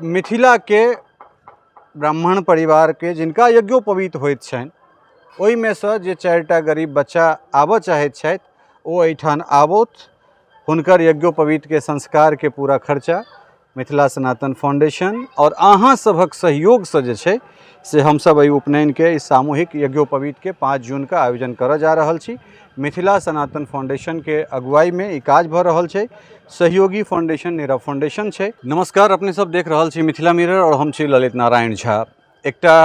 मिथिलाके ब्राह्मण परिवारके जिनका यज्ञोपवीत होइत छनि ओहिमे सँ जे चारिटा गरीब बच्चा आबऽ चाहैत छथि ओ एहिठाम आबथि। हुनकर यज्ञोपवीतके संस्कारके पूरा खर्चा मिथिला सनातन फाउंडेशन आओर अहाँ सभक सहयोगसँ जे छै से हमसभ एहि उपनयनके, एहि सामूहिक यज्ञोपवीतके 5 जूनके आयोजन करऽ जा रहल छी। मिथिला सनातन फाउंडेशनके अगुवाईमे ई काज भऽ रहल छै। सहयोगी फाउंडेशन नीरव फाउंडेशन छै। नमस्कार, अपने सब देख रहल छी मिथिला मिरर और हम छी ललित नारायण झा। एकटा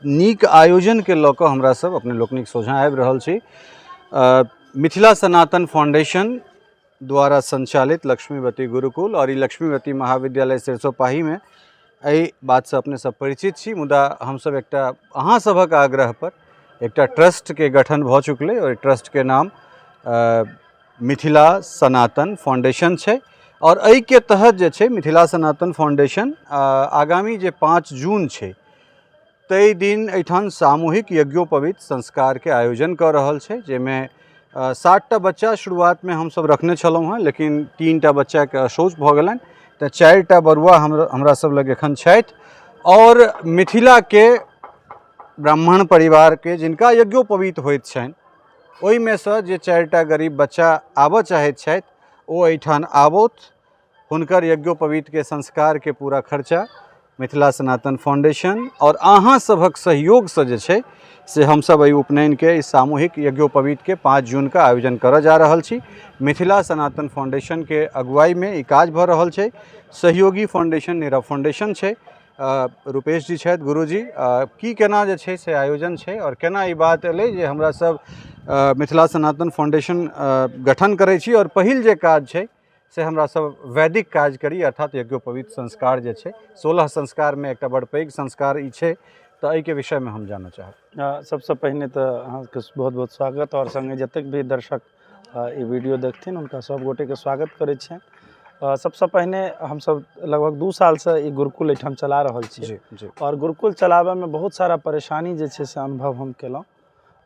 नीक आयोजनके लऽ कऽ हमरा सब अपने लोकनिक सोझाँ आबि रहल छी। मिथिला सनातन फाउंडेशन द्वारा संचालित लक्ष्मीवती गुरुकुल और ई लक्ष्मीवती महाविद्यालय सरसोपाहीमे एहि बातसँ अपने सब परिचित छी, मुदा हमसब एकटा अहाँ सभक आग्रह पर एकटा ट्रस्टके गठन भऽ चुकलै। ओहि ट्रस्टके नाम मिथिला सनातन फाउंडेशन छै और एहिके तहत जे छै मिथिला सनातन फाउंडेशन आगामी जे 5 जून छै ताहि दिन एहिठाम सामूहिक यज्ञोपवीत संस्कारके आयोजन कऽ रहल छै, जाहिमे 7टा बच्चा शुरुआतमे हमसब रखने छलहुँ हेँ, लेकिन 3टा बच्चाके अशौच भऽ गेलनि, तऽ 4टा बरुआ हमरा सब लग एखन छथि। और मिथिलाके ब्राह्मण परिवारके जिनका यज्ञोपवीत होइत छनि ओहिमे सँ जे 4टा गरीब बच्चा आबऽ चाहैत छथि ओ एहिठाम आबथि। हुनकर यज्ञोपवीतके संस्कारके पूरा खर्चा मिथिला सनातन फाउंडेशन और अहाँ सभक सहयोगसँ जे छै से हमसब एहि उपनयनके, एहि सामूहिक यज्ञोपवीतके 5 जूनके आयोजन करऽ जा रहल छी। मिथिला सनातन फाउंडेशनके अगुवाईमे ई काज भऽ रहल छै। सहयोगी फाउंडेशन नीरव फाउंडेशन छै। रूपेश जी छथि गुरुजी। की केना जे छै से आयोजन छै और केना ई बात एलै जे हमरा सब मिथिला सनातन फाउंडेशन गठन करै छी और पहिल जे काज छै से हमरा सब वैदिक काज करी, अर्थात यज्ञोपवीत संस्कार जे छै 16 संस्कारमे एकटा बड़ पैघ संस्कार ई छै, तऽ एहिके विषयमे हम जानऽ चाहब। सबसँ पहिने तऽ अहाँके बहुत बहुत स्वागत और सङ्गे जतेक भी दर्शक ई वीडियो देखथिन हुनका सब गोटेके स्वागत करै छियनि। सबसँ पहिने हमसब लगभग 2 सालसँ ई गुरुकुल एहिठाम चला रहल छी। जी, जी। और गुरुकुल चलाबैमे बहुत सारा परेशानी जे छै से अनुभव हम केलहुँ,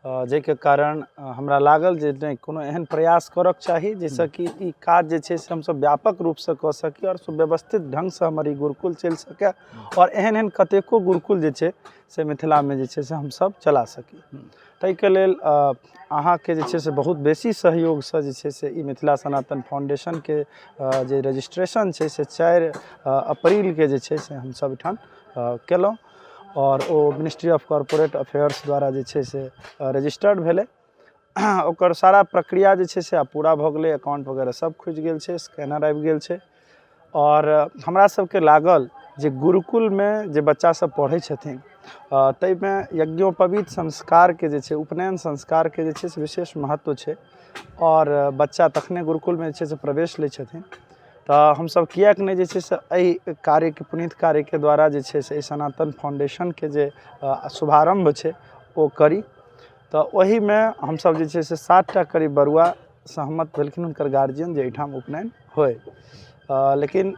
जाहिके कारण हमरा लागल जे नहि कोनो एहन प्रयास करऽके चाही जाहिसँ कि ई काज जे छै से हमसब व्यापक रूपसँ कऽ सकी और सुव्यवस्थित ढङ्गसँ हमर ई गुरुकुल चलि सकै और एहन एहन कतेको गुरुकुल जे छै से मिथिलामे जे छै से हमसब चला सकी। ताहिके लेल अहाँके जे छै से बहुत बेसी सहयोगसँ जे छै से ई मिथिला सनातन फाउंडेशनके जे रजिस्ट्रेशन छै से 4 अप्रैलके जे छै से हमसब एहिठाम केलहुँ और ओ मिनिस्ट्री ऑफ कॉरपोरेट अफेयर्स द्वारा जे छै से रजिस्टर्ड भेलै। ओकर सारा प्रक्रिया जे छै से आब पूरा भऽ गेलै, अकाउंट वगैरह सब खुजि गेल छै, स्कैनर आबि गेल छै। और हमरा सबके लागल जे गुरुकुलमे जे बच्चा सब पढ़ै छथिन ताहिमे यज्ञोपवीत संस्कारके जे छै उपनयन संस्कारके जे छै से विशेष महत्व छै और बच्चा तखने गुरुकुलमे जे छै से प्रवेश लै छथिन। तऽ हमसब किएक नहि जे छै से एहि कार्यके पुनीत कार्यके द्वारा जे छै से एहि सनातन फाउंडेशनके जे शुभारम्भ छै ओ करी। तऽ ओहिमे हमसब जे छै से 7टा करीब बरुआ सहमत भेलखिन, हुनकर गार्जियन, जे एहिठाम उपनयन होइ। लेकिन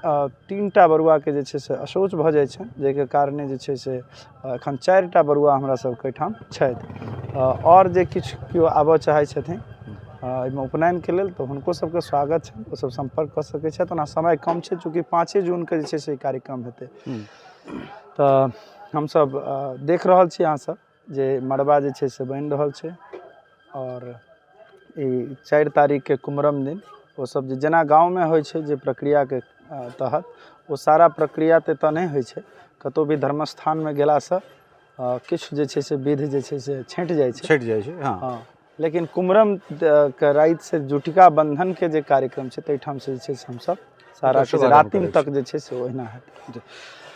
3टा बरुआके जे छै से अशौच भऽ जाइ छनि, जाहिके कारणे जे छै से एखन 4टा बरुआ हमरा सबके एहिठाम छथि। आओर जे किछु केओ आबऽ चाहै छथिन एहिमे उपनयनके लेल तऽ हुनको सबके स्वागत छनि, ओसब सम्पर्क कऽ सकै छथि। ओना समय कम छै, चूँकि 5 जूनके जे छै से ई कार्यक्रम हेतै। तऽ हमसब देख रहल छी अहाँसब जे मड़बा जे छै से बनि रहल छै और ई 4 तारीखके कुमरम दिन ओसब जे जेना गाँवमे होइ छै जे प्रक्रियाके तहत ओ सारा प्रक्रिया तऽ एतऽ नहि होइ छै। कतहु भी धर्मस्थानमे गेलासँ किछु जे छै से विधि जे छै से छँटि जाइ छै, छँटि जाइ छै, हँ। हँ, लेकिन कुमरम के रातिसँ जुटिका बन्धनके जे कार्यक्रम छै ताहिठामसँ जे छै से हमसब सारा किछु रातिम तक जे छै से ओहिना हेतै।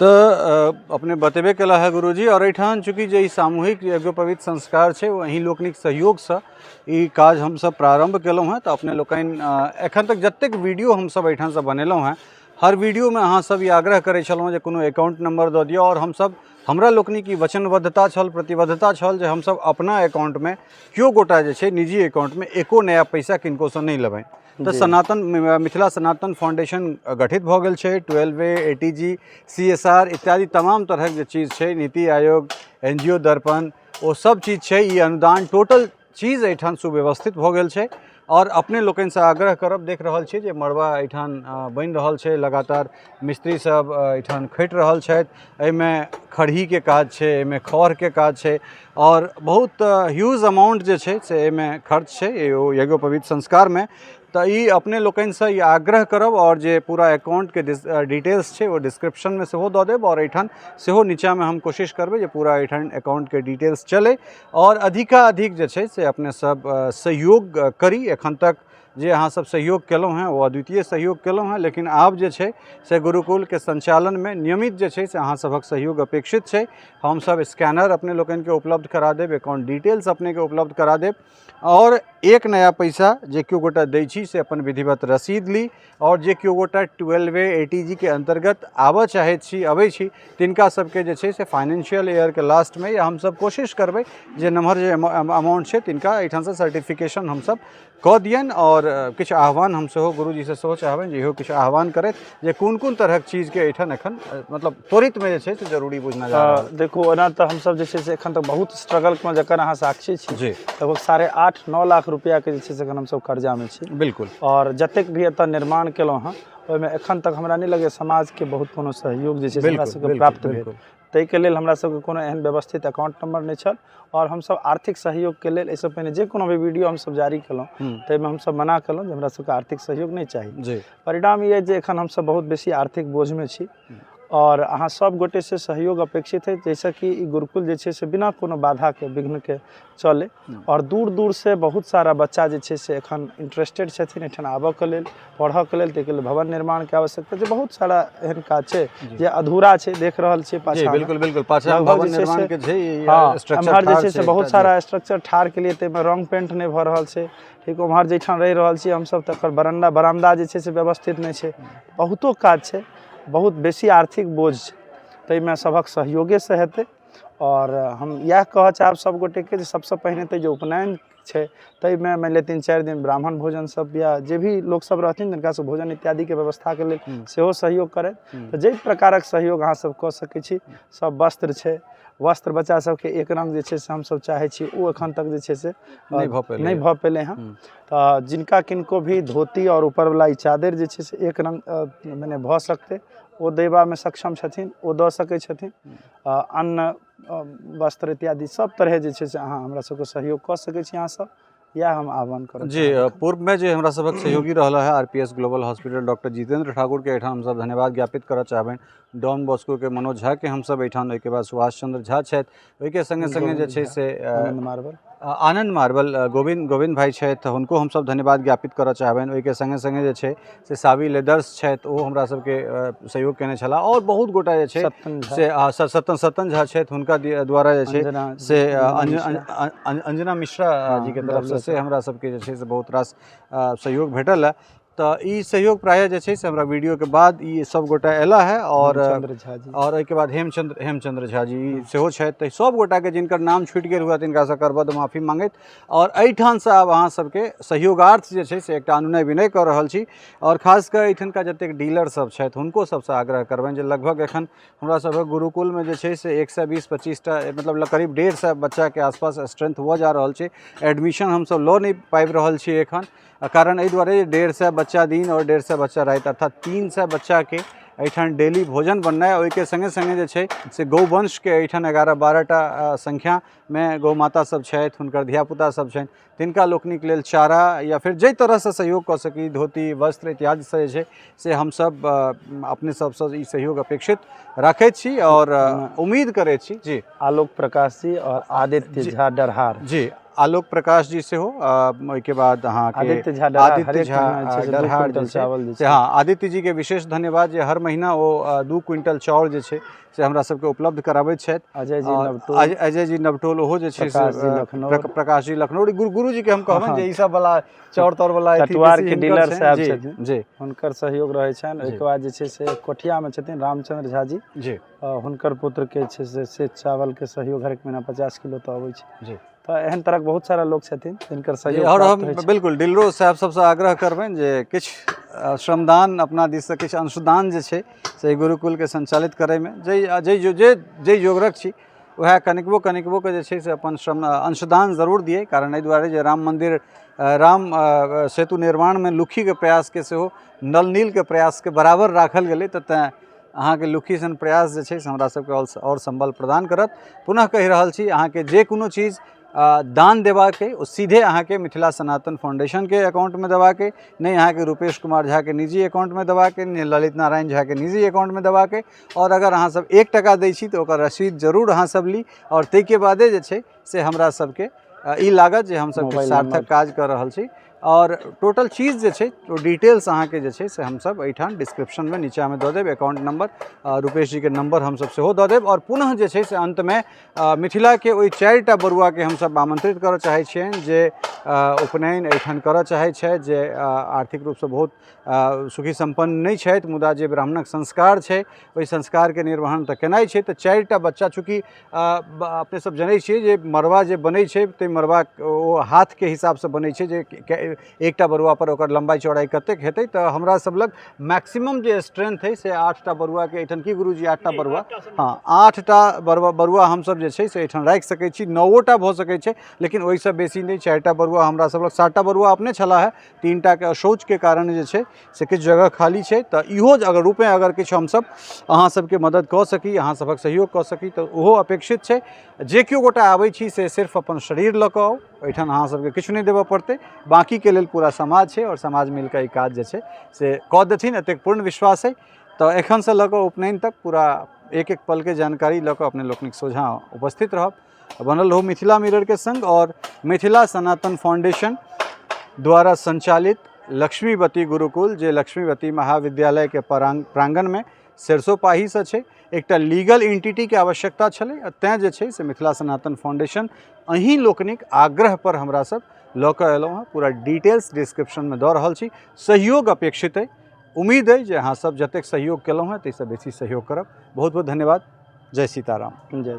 तऽ अपने बतेबे केला है गुरुजी। और एहिठाम चूँकि जे ई सामूहिक यज्ञोपवीत संस्कार छै ओ अहीं लोकनिक सहयोगसँ ई काज हमसब प्रारम्भ केलहुँ हेँ। तऽ अपने लोकनि एखन तक जतेक वीडियो हमसब एहिठामसँ बनेलहुँ हेँ हर वीडियोमे अहाँ सब ई आग्रह करै छलहुँ जे कोनो अकाउंट नंबर दऽ दिअ, और हमसब हमरा लोकनिक ई वचनबद्धता छल, प्रतिबद्धता छल जे हमसब अपना अकाउंटमे केओ गोटा जे छै निजी अकाउंटमे एको नया पैसा किनकोसँ नहि लेबनि। तऽ सनातन मिथिला सनातन फाउंडेशन गठित भऽ गेल छै। 12A, ATG, CSR इत्यादि तमाम तरहक जे चीज छै, नीति आयोग, NGO दर्पण, ओ सब चीज छै। ई अनुदान टोटल चीज एहिठाम सुव्यवस्थित भऽ गेल छै। आओर अपने लोकनिसँ आग्रह करब। देख रहल छी जे मड़बा एहिठाम बनि रहल छै, लगातार मिस्त्री सब एहिठाम खटि रहल छथि। एहिमे खरहीके काज छै, एहिमे खरके काज छै आओर बहुत ह्यूज अमाउंट जे छै से एहिमे खर्च छै ओ यज्ञोपवीत संस्कारमे। तऽ ई अपने लोकनिसँ ई आग्रह करब आओर जे पूरा अकाउंटके डिटेल्स छै ओ डिस्क्रिप्शनमे सेहो दऽ देब आओर एहिठाम सेहो नीचाँमे हम कोशिश करबै जे पूरा एहिठाम अकाउंटके डिटेल्स चलै आओर अधिकाधिक जे छै से अपने सब सहयोग करी। एखन तक जे अहाँ सब सहयोग केलहुँ हेँ ओ अद्वितीय सहयोग केलहुँ हेँ, लेकिन आब जे छै से गुरुकुलके सञ्चालनमे नियमित जे छै से अहाँ सभक सहयोग अपेक्षित छै। हमसब स्कैनर अपने लोकनिके उपलब्ध करा देब, अकाउंट डिटेल्स अपनेके उपलब्ध करा देब आओर एक नया पैसा जे केओ गोटा दै छी से अपन विधिवत रसीद ली आओर जे केओ गोटा 12 ए टी जी के अन्तर्गत आबऽ चाहैत छी, अबै छी, तिनका सबके जे छै से फाइनेंशियल ईयरके लास्टमे या हमसब कोशिश करबै जे नम्हर जे अमाउंट छै तिनका एहिठामसँ सर्टिफिकेशन हमसब कऽ दियनि। आओर किछु आह्वान हम सेहो गुरुजीसँ सेहो चाहबनि जे इहो किछु आह्वान करथि जे कोन कोन तरहक चीजके एहिठाम एखन मतलब त्वरितमे जे छै से जरूरी बुझना जा रहल। देखू, ओना तऽ हमसब जे छै से एखन तक बहुत स्ट्रगल केलहुँ, जकर अहाँ साक्षी छी। लगभग 8.5-9 लाख रुपैआके जे छै से एखन हमसब कर्जामे छी। आओर जतेक भी एतऽ निर्माण केलहुँ हँ ओहिमे एखन तक हमरा नहि लगैए समाजके बहुत कोनो सहयोग जे छै से हमरा सबके प्राप्त भेल। ताहिके लेल हमरा सबके कोनो एहन व्यवस्थित अकाउंट नंबर नहि छल आओर हमसब आर्थिक सहयोगके लेल एहिसँ पहिने जे कोनो भी वीडियो हमसब जारी केलहुँ ताहिमे हमसब मना केलहुँ जे हमरा सबके आर्थिक सहयोग नहि चाही। परिणाम ई अछि जे एखन हमसब बहुत बेसी आर्थिक बोझमे छी आओर अहाँ सब गोटेसँ सहयोग अपेक्षित है जाहिसँ कि ई गुरुकुल जे छै से बिना कोनो बाधाके विघ्नके चलै। आओर दूर दूरसँ बहुत सारा बच्चा जे छै से एखन इंटरेस्टेड छथिन एहिठाम आबऽके लेल, पढ़ऽके लेल, ताहिके लेल भवन निर्माणके आवश्यकता छै। बहुत सारा एहन काज छै जे अधूरा छै, देख रहल छियै पाछाँ। बिल्कुल बिल्कुल, पाछाँ भवन निर्माण के छै, स्ट्रक्चर एम्हर जे छै से बहुत सारा स्ट्रक्चर ठाढ़ के लिए ताहिमे रंग पेंट नहि भऽ रहल छै। ठीक, ओम्हर जाहिठाम रहि रहल छी हमसब तकर बरंडा बरामदा जे छै से व्यवस्थित नहि छै। बहुतो काज छै, बहुत बेसी आर्थिक बोझ छै, ताहिमे सभक सहयोगेसँ हेतै। आओर हम इएह कहऽ चाहब सब गोटेके जे सबसँ पहिने तऽ जे उपनयन छै ताहिमे मानि लिअ 3-4 दिन ब्राह्मण भोजन सब या जे भी लोक सब रहथिन जिनका सब भोजन इत्यादिके व्यवस्थाके लेल सेहो सहयोग करथि। तऽ जाहि प्रकारक सहयोग अहाँ सब कऽ सकै छी, सब वस्त्र छै, वस्त्र बच्चा सबके एक रङ्ग जे छै से हमसब चाहै छी ओ एखन तक जे छै से नहि भऽ पेलै हँ। तऽ जिनका किनको भी धोती आओर ऊपरवला ई चादरि जे छै से एक रङ्ग मने भऽ सकतै ओ देबामे सक्षम छथिन, ओ दऽ सकै छथिन। अन्न वस्त्र इत्यादि सब तरहे जे छै से अहाँ हमरा सबके सहयोग कऽ सकै छी। अहाँ सब इएह हम आह्वान करब। जी, पूर्वमे जे हमरा सबक सहयोगी रहल है RPS global hospital doctor Jitendra Thakur के एहिठाम हमसब धन्यवाद ज्ञापित करऽ चाहबनि। डॉन बॉस्को के मनोज झा के हमसब एहिठाम, ओहिके बाद सुभाष चंद्र झा छथि, ओहिके सङ्गे सङ्गे जे छै से आनंद मार्बल, आनंद मार्बल गोविंद गोविंद भाई छथि, हुनको हमसब धन्यवाद ज्ञापित करऽ चाहबनि। ओहिके सङ्गे सङ्गे जे छै से सावी लेदर्स छथि, ओ हमरा सबके सहयोग केने छलाह। आओर बहुत गोटा जे छै से सतन सतन झा छथि, हुनका द्वारा जे छै से अंजना मिश्रा जीके तरफसँ से हमरा सबके जे छै से बहुत रास सहयोग भेटल है। तऽ ई सहयोग प्रायः जे छै से हमरा वीडियोके बाद ई सब गोटा अयला है। आओर आओर ओहिके बाद हेमचंद्र हेमचंद्र झा जी सेहो छथि। तऽ सब गोटाके जिनकर नाम छूटि गेल हुए तिनकासँ करबद्ध माफी मांगैत आओर एहिठामसँ आब अहाँ सबके सहयोगार्थ जे छै से एकटा अनुनय विनय कऽ रहल छी। आओर खास कऽ एहिठामका जतेक डीलर सब छथि हुनको सबसँ आग्रह करबनि जे लगभग एखन हमरा सबक गुरुकुलमे जे छै से 120-25 टा मतलब करीब 150 बच्चाके आसपास स्ट्रेंथ हुअ जा रहल छै। एडमिशन हमसब लऽ नहि पाबि रहल छी एखन, कारण एहि दुआरे 150 बच्चा दिन आओर 150 बच्चा राति, अर्थात 300 बच्चाके एहिठाम डेली भोजन बननाइ, ओहिके सङ्गे सङ्गे जे छै से गौवंशके एहिठाम 11-12 टा संख्यामे गौ माता सब छथि, हुनकर धियापुता सब छनि, तिनका लोकनिक लेल चारा या फिर जाहि तरहसँ सहयोग कऽ सकी, धोती वस्त्र इत्यादिसँ जे छै से हमसब अपने सबसँ ई सहयोग अपेक्षित राखैत छी आओर उम्मीद करैत छी। जी, आलोक प्रकाश जी आओर आदित्य झा डरहार जी, आलोक प्रकाश जी सेहो, ओहिके बाद अहाँके आदित्य झा आदित्य झा डरहार चावल से, हाँ, आदित्य जी के विशेष धन्यवाद जे हर महीना ओ 2 क्विंटल चाउर जे छै से हमरा सबके उपलब्ध कराबैत छथि। अजय जी नवटोल, अजय जी नवटोल ओहो जे छै से प्रकाश जी लखनऊ, गुरु जी के हम कहबनि जे ई सब वाला चाउर ताउर वाला चटवार के डीलर साहब छथिन जी, हुनकर सहयोग रहै छनि। ओहिके बाद जे छै से कोठिया में छथिन रामचंद्र झा जी जी, हुनकर पुत्र के छै से चावल के सहयोग हरेक महीना 50 किलो तऽ अबै छै जी। तऽ एहन तरहक बहुत सारा लोक छथिन जिनकर सहयोग आओर हम बिल्कुल डीलरो साहब सबसँ आग्रह करबनि जे किछु श्रमदान अपना दिससँ किछु अंशदान जे छै से गुरुकुलके संचालित करैमे जाहि जाहि जे जाहि जोगरक छी वएह कनिकबो कनिकबोके जे छै से अपन श्रम अंशदान जरूर दियै। कारण एहि दुआरे जे राम मन्दिर, राम सेतु निर्माणमे लुक्खीके प्रयासके सेहो नल नीलके प्रयासके बराबर राखल गेलै, तऽ तेँ अहाँके लुक्खी सन प्रयास जे छै से हमरा सबके आओर सम्बल प्रदान करत। पुनः कहि रहल छी, अहाँके जे कोनो चीज दान देबाक अइ ओ सीधे अहाँके मिथिला सनातन फाउंडेशनके अकाउंटमे देबाक अइ, नहि अहाँके रूपेश कुमार झाके निजी अकाउंटमे देबाक अइ, नहि ललित नारायण झाके निजी अकाउंटमे देबाक अइ। आओर अगर अहाँ सब 1 टका दै छी तऽ ओकर रसीद जरूर अहाँ सब ली, आओर ताहिके बादे जे छै से हमरा सबके ई लागत जे हमसब किछु सार्थक काज कऽ रहल छी। आओर टोटल चीज जे छै ओ डिटेल्स अहाँके जे छै से हमसब एहिठाम डिस्क्रिप्शनमे नीचाँमे दऽ देब, अकाउंट नंबर, रूपेश जीके नंबर हमसब सेहो दऽ देब। आओर पुनः जे छै से अन्तमे मिथिलाके ओहि 4टा बरुआके हमसब आमन्त्रित करऽ चाहै छियनि जे उपनयन एहिठाम करऽ चाहै छथि, जे आर्थिक रूपसँ बहुत सुखी सम्पन्न नहि छथि, मुदा जे ब्राह्मणक संस्कार छै ओहि संस्कारके निर्वहन तऽ केनाइ छै। तऽ 4टा बच्चा, चूँकि अपने सब जनै छियै जे मड़बा जे बनै छै ताहि मड़बा ओ हाथके हिसाबसँ बनै छै जे एकटा बरुआपर ओकर लम्बाइ चौड़ाइ कतेक हेतै। तऽ हमरा सब लग मैक्सिमम जे स्ट्रेंथ अइ से 8टा बरुआके एहिठाम, की गुरुजी 8टा बरुआ? हँ, 8टा बरुआ हमसब जे छै से एहिठाम राखि सकै छी। 9टा भऽ सकै छै, लेकिन ओहिसँ बेसी नहि। 4टा बरुआ हमरा सब लग, 7टा बरुआ अपने छलाह हे, 3टाके अशौचके कारण जे छै से किछु जगह खाली छै। तऽ इहो अगर रूपे अगर किछु हमसब अहाँ सबके मदद कऽ सकी, अहाँ सबक सहयोग कऽ सकी, तऽ ओहो अपेक्षित छै। जे केओ गोटा आबै छी से सिर्फ अपन शरीर लऽ कऽ आउ, एहिठाम अहाँ सबके किछु नहि देबऽ पड़तै। बाँकीके लेल पूरा समाज छै, आओर समाज मिलकऽ ई काज जे छै से कऽ देथिन, एतेक पूर्ण विश्वास अइ। तऽ एखनसँ लऽ कऽ उपनयन तक पूरा एक एक पलके जानकारी लऽ कऽ अपने लोकनिक सोझाँ उपस्थित रहब। बनल रहू मिथिला मिररके संग और मिथिला सनातन फाउंडेशन द्वारा संचालित लक्ष्मीवती गुरुकुल, जे लक्ष्मीवती महाविद्यालयके प्रांगणमे सरसोपाहीसँ छै। एकटा लीगल एंटिटीके आवश्यकता छलै, आ तैँ जे छै से मिथिला सनातन फाउंडेशन अहीं लोकनिक आग्रह पर हमरा सब लऽ कऽ अयलहुँ हँ। पूरा डिटेल्स डिस्क्रिप्शनमे दऽ रहल छी। सहयोग अपेक्षित अइ, उम्मीद अइ जे अहाँ सब जतेक सहयोग केलहुँ हँ ताहिसँ बेसी सहयोग करब। बहुत बहुत धन्यवाद। जय सीताराम। जय।